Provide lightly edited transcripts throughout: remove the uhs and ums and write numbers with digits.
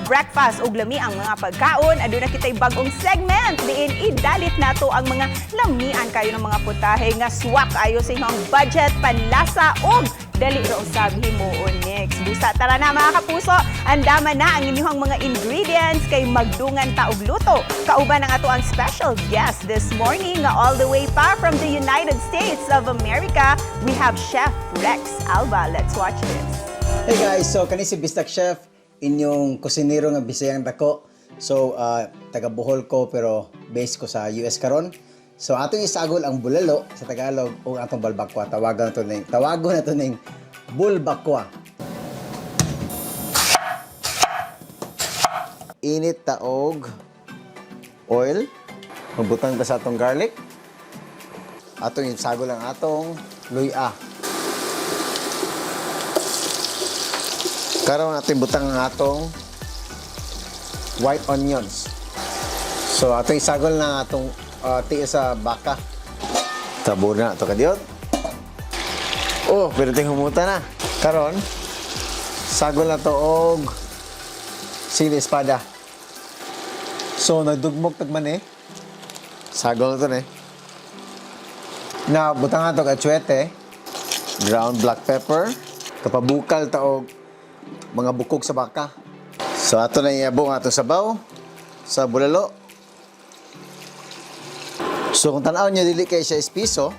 Breakfast ug lami ang mga pagkaon. Aduna kitay bag-ong segment diin idalit nato ang mga lamian kayo ng mga putahe nga swak ayo sa inyong budget, panlasa ug dali ra usab himuon next. Busa tara na, mga kapuso, andama na ang inyong mga ingredients kay magdungan ta og luto. Kauban ang ato ang special guest this morning nga all the way pa from the United States of America. We have Chef Rex Alba. Let's watch this. Hey guys, so kani si Bisdak Chef, inyong kusinero nga Bisayang dako. So taga Bohol ko pero base ko sa US karon. So atong isagol ang bulalo sa Tagalog o atong balbakwa. Tawagon na to ning bulbakwa. Init ta og oil. Magbutang ta sa atong garlic. Atong isagol ang atong luya. Karon ating butang ang atong white onions. So atong isagol na ang atong tiis sa baka. Tabo na ito kadiyot. Oh, pero ting humuta na. Karon, sagol na to og sili espada. So nagdugmok tagman eh. Sagol na to eh. Na butang ato og atsuete, ground black pepper, kapabukal ta og mga bukog sa baka. So ato na iabong ato sabaw sa bulalo. So kung tan-aw niyo, dili kay siya espiso,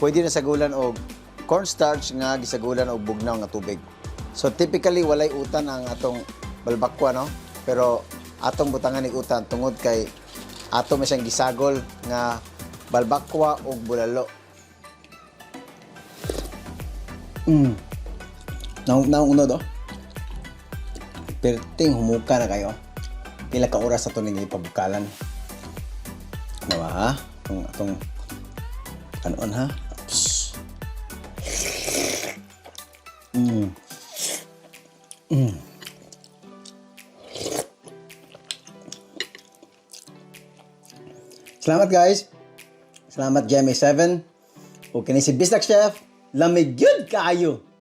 pwede na sagulan og cornstarch nga gisagulan og bugnaw nga tubig. So typically walay utan ang atong balbakwa, no, pero atong butangan ni utan tungod kay ato man siyang gisagol nga balbakwa og bulalo. Naong naong unod oh. Perting humuka na kayo. Pila ka oras ato ning ipabukalan. Ano ha? Atong atong kanon ha. Psst. Salamat, guys. Salamat, GMA 7. O kini si Bisdak Chef. Lamig gyud kaayo.